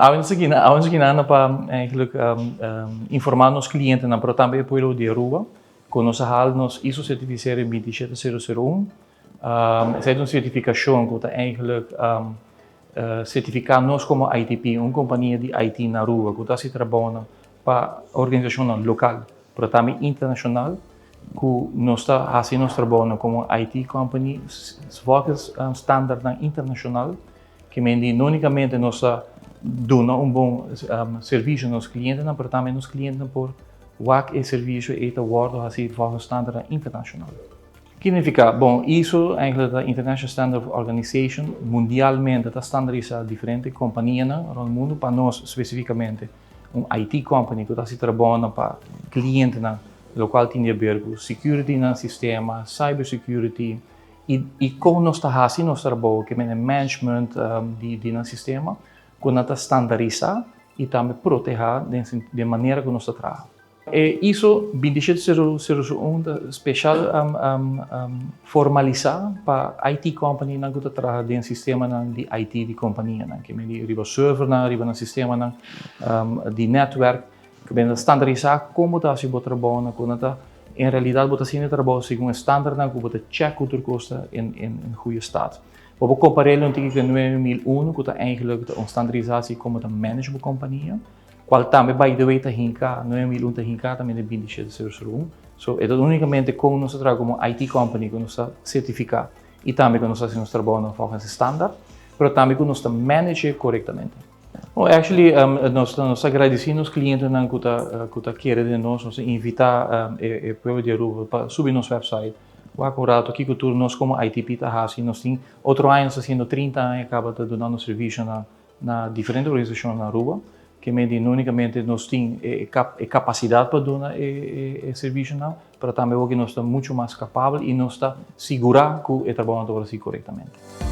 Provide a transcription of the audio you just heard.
Awe nos aki awe nos aki nan pa eigenlijk informa nos clientenan, pero tambe e pueblo di Aruba, cu nos a haal nos ISO certificering 27001. Esey ta un certificacion cu ta eigenlijk certifica nos como ITP, un compania di IT na Aruba cu ta haci trabounan pa organisacionnan local, pero tambe internacional, cu nos ta haci nos trabounan como IT company volgens standardnan internacional. Ke men di no unicamente nos ta duna un bon servicio na nos clientenan, pero tambe nos clientenan por wak e servicio ey ta wordo haci volgens standardnan internacional. Ki nifica? Bon, ISO eigenlijk ta International Standard Organization, mundialmente ta standardisa diferente companianan rond mundo. Pa nos specificamente un IT company cu ta haci trabounan pa clientenan, locual tin di haber cu security na sistema, cyber security, y con nos ta haci nos trabou, ke men management di nan sistema, cu nan ta standardisa y tambe proteha den manera cu nos ta traha. E ISO 27001 ta special formalisa pa IT company nan cu ta traha den sistema nan di IT di compania nan, ke men di riba server nan, riba nan sistema nan di netwerk, ke men ta standardisa con bo ta haci bo trabou nan, cu nan ta en realidad bo ta haciendo e trabou segun e standard nan, cu bo ta check cu tur cos ta in goede staat. Bo por compar'e un tiki cu e 9001, cu ta eigenlijk un standardisatie con bo ta manage bo compania, cual tambe, by the way, ta hinca, 9001 ta hinca tambe den 27001. So, e ta unicamente con nos ta traha como IT company, cu nos ta certifica y tambe cu nos ta haci nos trabou volgens e standard, pero tambe cu nos ta manage corectamente. Well, actually, nos ta agradeci nos clientenan cu ta kere den nos. Nos ta invita e pueblo di Aruba pa subi nos website, wak un rato kico tur nos como ITP ta haci. Nos tin otro aña nos ta haciendo 30 aña caba ta dunando servicio na diferente organisacion na Aruba, ke men di no unicamente nos tin e capacidad pa duna e servicio nan, pero tambe nos ta mucho mas capabel y nos ta sigura cu e trabou ta haci corectamente.